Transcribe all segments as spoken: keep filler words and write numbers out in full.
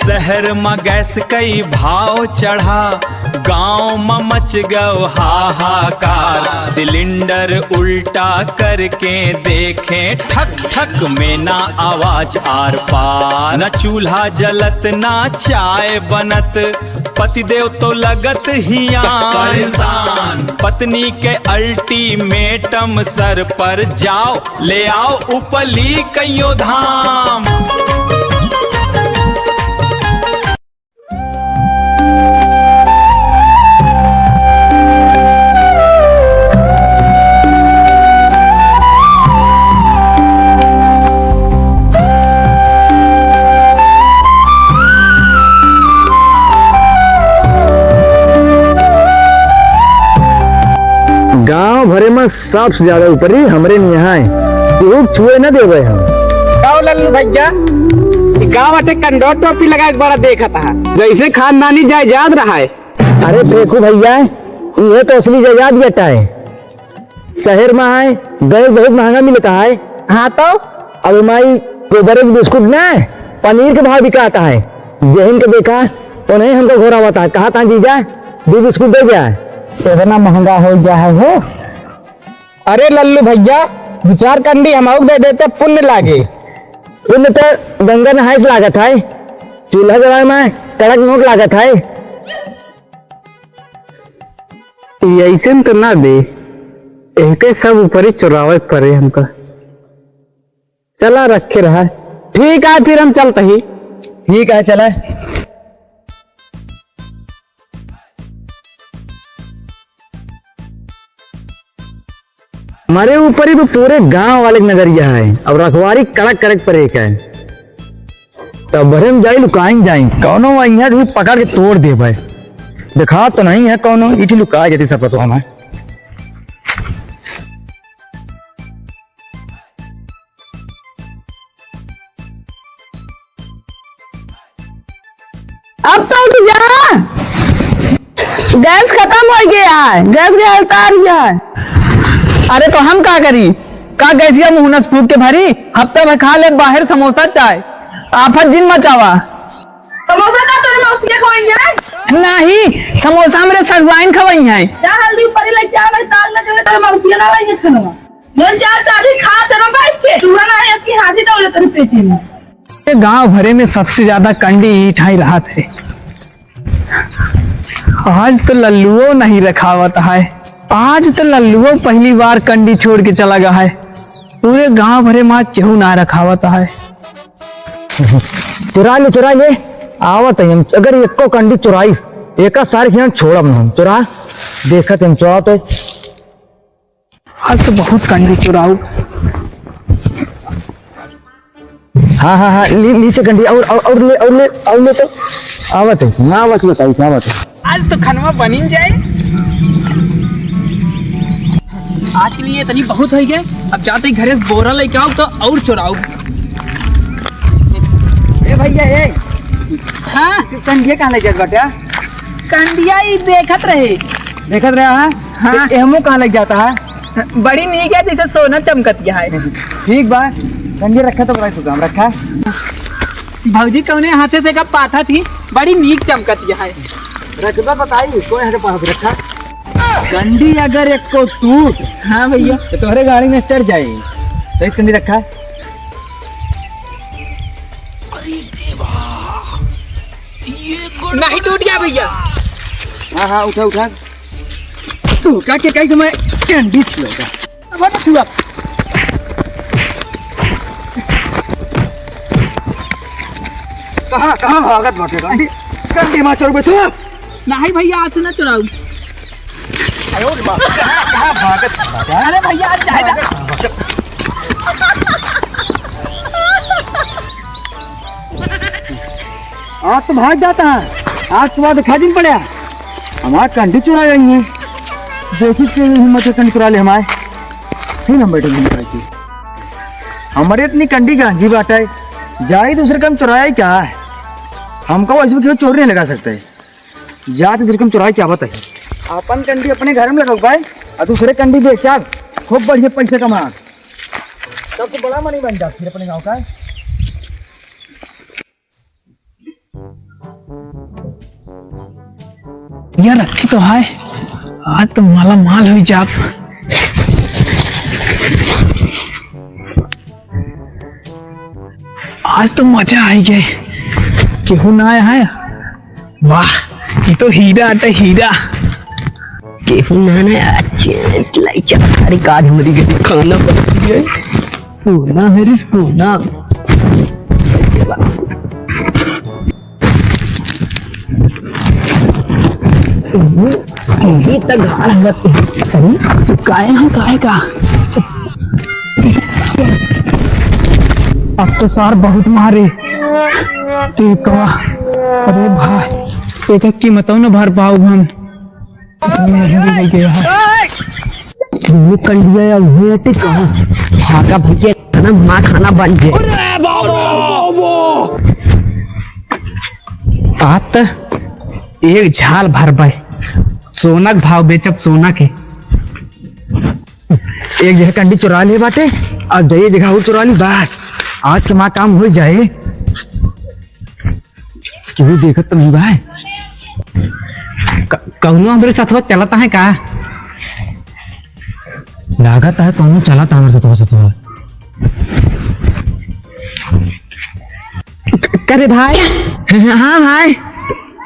शहर म गैस कई भाव चढ़ा, गांव म मच गयो हाहाकार। सिलेंडर उल्टा करके देखे, ठक ठक में ना आवाज आर पार। न चूल्हा जलत ना चाय बनत, पतिदेव तो लगत हियान परेशान। पत्नी के अल्टीमेटम सर पर, जाओ ले आओ उपली कइयो धाम। गांव भरे में सबसे ज्यादा ऊपरी हमरे निहाय, केहू छुए न देवे हम। का हो लल्लू भैया, ई का बाटे, कंडो टोपी लगाए के बड़ा देखत है, जैसे खानदानी जायदाद रहा है। अरे फेंकू भैया, इहे तो असली जायदाद बेटा है। शहर में आए, गैस बहुत महंगा मिलता है। हाँ तो? अब माई गोबर के बिस्कुट ना, पनीर के भाव बिकाता है। जेहिन के देखा, उन्हें हमको घोरावता है। कहा था जीजा, दो बिस्कुट दे गया है। इतना महंगा हो गया है हो? अरे लल्लू भैया, दो चार कंडी हमहू के दे देते, पुण्य लागे। पुण्य तो गंगा नहाए से लागत है, चूल्हा जलाए में कड़क नोट लागत है। ई अइसन त ना दे, एहके सब ऊपरी चोरावे के परे हमका। चला रखे रहा। ठीक है, फिर हम चलत ही। ठीक है, चला। हमरे ऊपर ही तो पूरे गांव वाले के नजरिया है। अब रखवारी कड़क कड़क पर एक है। तब भरे में जाई, लुकाइन जाई। कौनो वहिया भी पकड़ के तोड़ दे भाई। देखा तो नहीं है कौनो, इठी लुका जाती सब पतवा में। अब तो उठ जा, गैस खतम होइ गया है, गैस के हड़ताल है। अरे तो हम का करी, का गैसिया मुहनस फूक के भरी? हफ्ता भर खा ले बाहर समोसा चाय, आफत जिन मचावा। समोसा का तोरे मौसिया खवाई है? नहीं, समोसा हमरे ससुराइन खवाई है। जा हल्दी ऊपर ही लेके आ भाई, दाल न चले तोरे मौसिया ना लाई है खाना। मन चार चाबी खा तेरा बैठ के, चूहा ना है आपकी हाथी दौड़े तेरे पेटी में। ये गांव भरे में सबसे ज्यादा कंडी ई ठाई रहत है। आज तो लल्लुओ नहीं रखावत है, आज तो लल्लुओ पहली बार कंडी छोड़ के चला गया है। पूरे गांव भरे में आज केहू ना रखावत है। चुरा ले, चुरा ले, आवत है हम। अगर एको कंडी चुराइस, एका सार के हम छोड़ब ना हम। चुरा, देखत हम चुरा तो। आज तो बहुत कंडी चुराऊ। हाँ, हाँ, हाँ, ली, ली से कंडी, और, और, और ले, और ले, और ले तो। आवत है, ना आवत, बताई, क्या बात है? आज तो खनवा बनिन जाए। आज के लिए इतनी बहुत होइ गए, अब जाते ही घरे से बोरा लेके आओ तो और चुराओ। ए भैया, ए। हाँ? तू कंडिया कहाँ ले जात बाटे? कंडिया ही देखत रहे। देखत रहा है? हाँ। तो एहमो कहाँ लग जाता है? बड़ी नीक है, जैसे सोना चमकत है। ठीक बा, कंडिया रखा तो बड़ा सुकाम रखा। भौजी कौने हाथे से का पाथा थी, बड़ी नीक चमकत है। रख दो, बताई, कौन हाथे पाथा रखा? कंडी अगर एक को टूट, हाँ भैया। तो तोहरे गाड़ी में चढ़ जाए। सही से कंडी रखा। अरे देवा, ये गुड़ नहीं टूट गया भैया। हाँ, हाँ, उठा, उठा। तू का के कई समय कंडी छिलोगा? अब हट छुआ। कहाँ, कहाँ भागत बाटे कंडी? कंडी मा चोर बे तू? नहीं भैया, आज से ना चुराऊ। आयो रे बाप, कहाँ, कहाँ भागत बाटे? अरे भैया, आज जाए ना। आज तो भाग जाता है, आज के बाद दिखा दिन पड़ा। हमार कंडी चुरा जाएंगे। देखी के हिम्मत से कंडी चुरा ले हमारे। फिर हम बैठे घूम पाई थी। हमारे इतनी कंडी गांजी बाटा है, जाई दूसरे काम चुराया ही क्या है? हमको वैसे भी क्यों चोर नहीं लगा सकते। जात दूसरे काम चुराया क्या बताइए? अपन कंडी अपने घर में लगा पाए और दूसरे कंडी बेचा, खूब बढ़िया पैसे कमा। तब तो बड़ा मनी बन जात फिर अपने गाँव का। यार, रखी तो है, आज तो माला माल हुई जाब। आज तो मजा आई गए, केहू ना आया है। वाह, ये तो हीरा आटा हीरा। केहू ना ना, अच्छे लइका, अरे काज हमरी के खाना पड़ गए। सोना है रे सोना। ये तो गाड़ मत। अरे, चुकाए हैं, काहे का? अब तो सार बहुत मारे। ते का? अरे भाई, एक एक कीमतों न भर पाउब हम। इतनी महंगी हो गई है। ये कंडिया या हुए थे कहाँ? भागा भैया, खाना माँ खाना बन गए। अरे बाबा, बाबा। आत एक झाल भर बे। सोना के भाव बेचब, सोना के। एक जगह कंडी चुरा ले बाटे, अब जाइए जगह और चुरा ली, बस आज के माँ काम हो जाए। केहू देखत तो नहीं बा? क-, कौनो हमरे साथवा चलत है का? लागत है कौनो चलत है हमरे साथवा, साथवा। क-, करे भाई? हाँ भाई।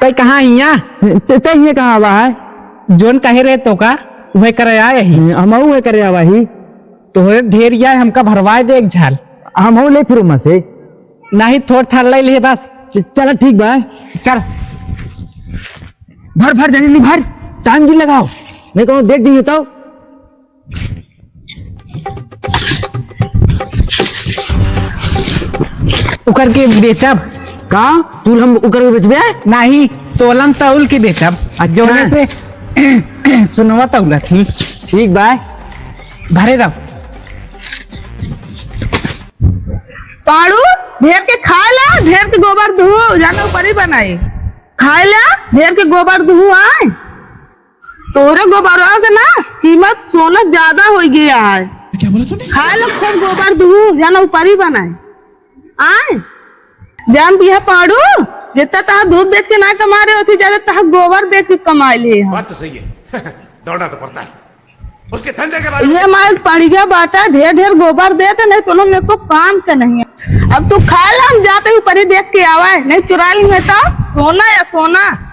तै कहाँ हिया? ते, ते हिया कहाँ बा है? जोन कहे रहे तो का, वह करे आए ही। हमहू वह करे आवा ही। तोहरे ढेर आए, हमका भरवाए दे एक झाल। हमहू ले फिर उमा से। नहीं, थोड़ थार ले लिए बस। च-, चला ठीक बा। चल। भर, भर, जल्दी भर। टाइम भी लगाओ। नहीं कहूँ देख देंगे तो। उकर के बेचब। का? तू हम उकर के बेचबे? नहीं, तोलन तौल के बेचब। अच्छा। जौने से सुनवा तौला थी। ठीक बा। भरे रहो। पाड़ू, ढेर के खाए ला, ढेर के गोबर धू, जाना ऊपरी बनाई। खाए ला, ढेर के गोबर धू आए। तोहरे गोबरवा के ना कीमत सोना ज्यादा हो गया है। क्या बोला तूने? खाए ला खूब गोबर धू, जाना ऊपरी बनाए। आए? जान दिया पाड़ू, जितना तहा दूध बेच के ना कमा रहे होती, ज्यादा तहा गोबर बेच के कमा ले है। बात तो सही है। दौड़ना तो पड़ता है। उसके धंधे के बारे में। ये माल पड़िया बाटा, ढेर ढेर गोबर देत है, नहीं कोनो में को काम के नहीं है। अब तू खा ला, हम जाते ही परी देख के आवा है, नहीं चुरा ली है तो सोना या सोना।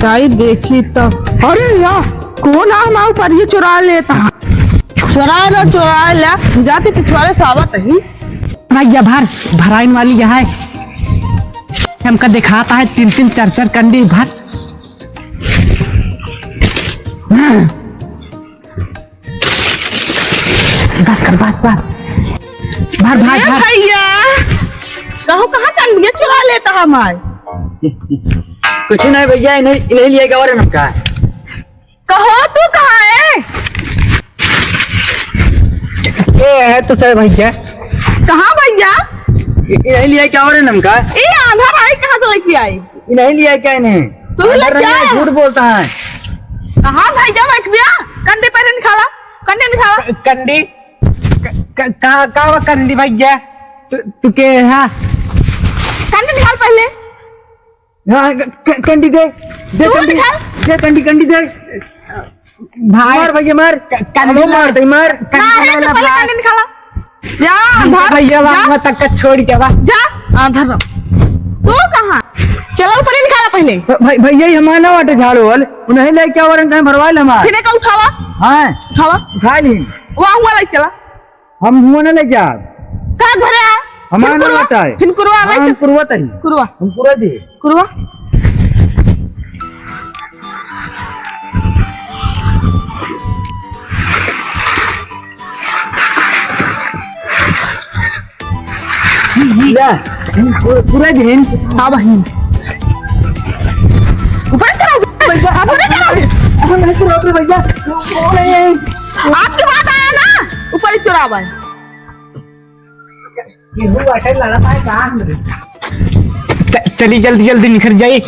ताई देखी तो, अरे या, कौन आ नाव पर ये चुरा लेता? चुरा लो, चुरा ला, जाके पिछवाड़े से आवत ही। भैया भर, भराइन वाली यहाँ है। हमका दिखाता है तीन तीन चार चार कंडी भर। बस कर, बस, बस। भर, भर, अरे भर। भैया, कहो कहाँ कंडिया चुरा लेता हमार? कुछ नहीं भैया, इन्हें, इन्हें लिए गवा रहे नमका। कहो तू कहाँ है? ये है तो सर भैया। कहाँ भैया? इ-, इन्हें लिए क्या हो रहे नमका? ये आंधा भाई कहाँ से लेके आई? इन्हें लिए क्या इन्हें? तू ले अंदर क्या नहीं है, आया? झूठ बोलता है। कहाँ भाई, जा बैठ गया? कंडी पहले निकाला, कंडी निकाला। क-, कंडी? क-, क-, का, का वा कंडी भैया? तू, तू के, हाँ? कंडी निकाल पहले। हाँ, क-, क-, कंडी दे। दे तू कंडी। निकाल। दे कंडी, कंडी दे। भाई, मार भैया, मार। क-, कंडी अबे मार दे, मार। ना है तो पहले भाई। कंडी निकाला। जा, अंधार, भैया, जा। वहाँ तक का छोड़ के बा। जा, अंधार रहो। तू कहाँ? चला ऊपर ही निकाला पहले। भ-, भाई, भैया, ये हमारा ना वाटे झाड़ू वाल। उन्हें लेके आओ और इनका भरवा ले हमार। फिर का उठावा? हाँ। उठावा। उठा ली। वहाँ हुआ ले चला। हम हुआ ना ले जा। का घरे आ? हमारा फिर ना कुरवा? वाटा है। फिर कुरवा हाँ, ले हम चल। कुरवा तही। कुरवा। हम कुरवा दे। कुरवा। ले, पू-, पूरा दिन। हाँ बहिन। ऊपर चढ़ो, भैया, ऊपर चढ़ो। हम नहीं चढ़ो रे भैया। ओ, नहीं, नहीं। आज के बाद आया ना, ऊपर ही चढ़ावा है। ये वो वाटर लड़ा पाए कहाँ हमरे? च-, चली जल्दी जल्दी निकल जाई,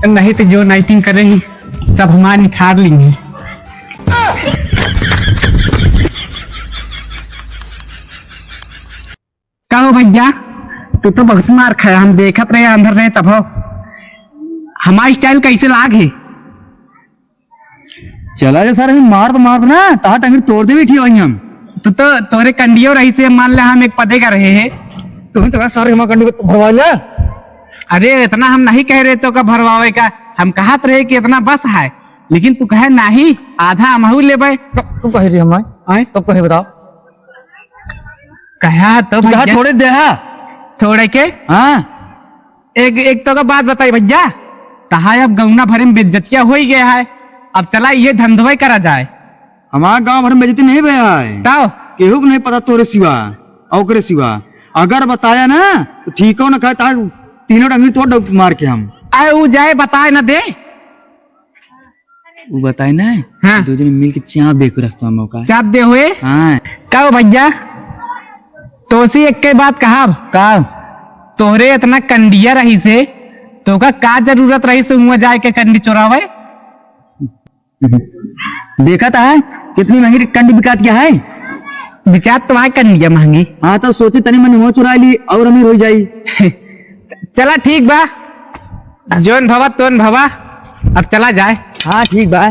नहीं तो जो नाइटिंग कर रही। सब हमार निखार ली है। का हो भैया, तू तो बहुत मार खाया, हम देखत रहे, अंदर रहे तब हो। हमार style कैसे लाग है? चला जा सर, हम मार तो मार ना, तहा टंगड़ी तोड़ दे बैठी वहीं हम। तू तो, तोरे कंडियो रही से मान ले हम एक पदे का रहे हैं। तू तो सर हमार कंडी को भरवा ले। अरे इतना हम नहीं कह रहे तो का भरवावे का, हम कहत रहे कि इतना बस है, लेकिन तू कहे नहीं, आधा हमहू लेबे। कब, कब कहे रही हम? आए? कब कहे बताओ? कहा तो तू कहा भैया। थोड़े दे हा। थोड़े के? हाँ। एक, एक तो का बात बताई भैया, तहा अब गौना भरे में बेइज्जतिया हो ही गया है, अब चला ये धंधवे करा जाए। हमार गाँव भर में बेइज्जती नहीं भया है। तब? केहू को नहीं पता तोरे सिवा, ओकरे सिवा। अगर बताया ना, तो ठीक हो ना, कहे तार तीनों टंगड़ी तोड़ दो मार के हम। अरे ऊ जाए बताए ना दे। ऊ बताए ना, हाँ। दो जने मिल के चाप दे के रास्ता में का। चाप दे हुए? हाँ। का हो भैया, तोसी एक के बात कहा। का? तोहरे इतना कंडिया रही से, तो का, का जरूरत रही से हुआ जाए के कंडी चोरावे? देखा था है, कितनी महंगी कंडी बिकात क्या है? बिचात तो है कंडिया महंगी। हाँ, तो सोची तनी मनी हुआ चुरा ली और अमीर हो जाई। चला ठीक बा, जोन भवा तोन भवा, अब चला जाए। हाँ, ठीक बा।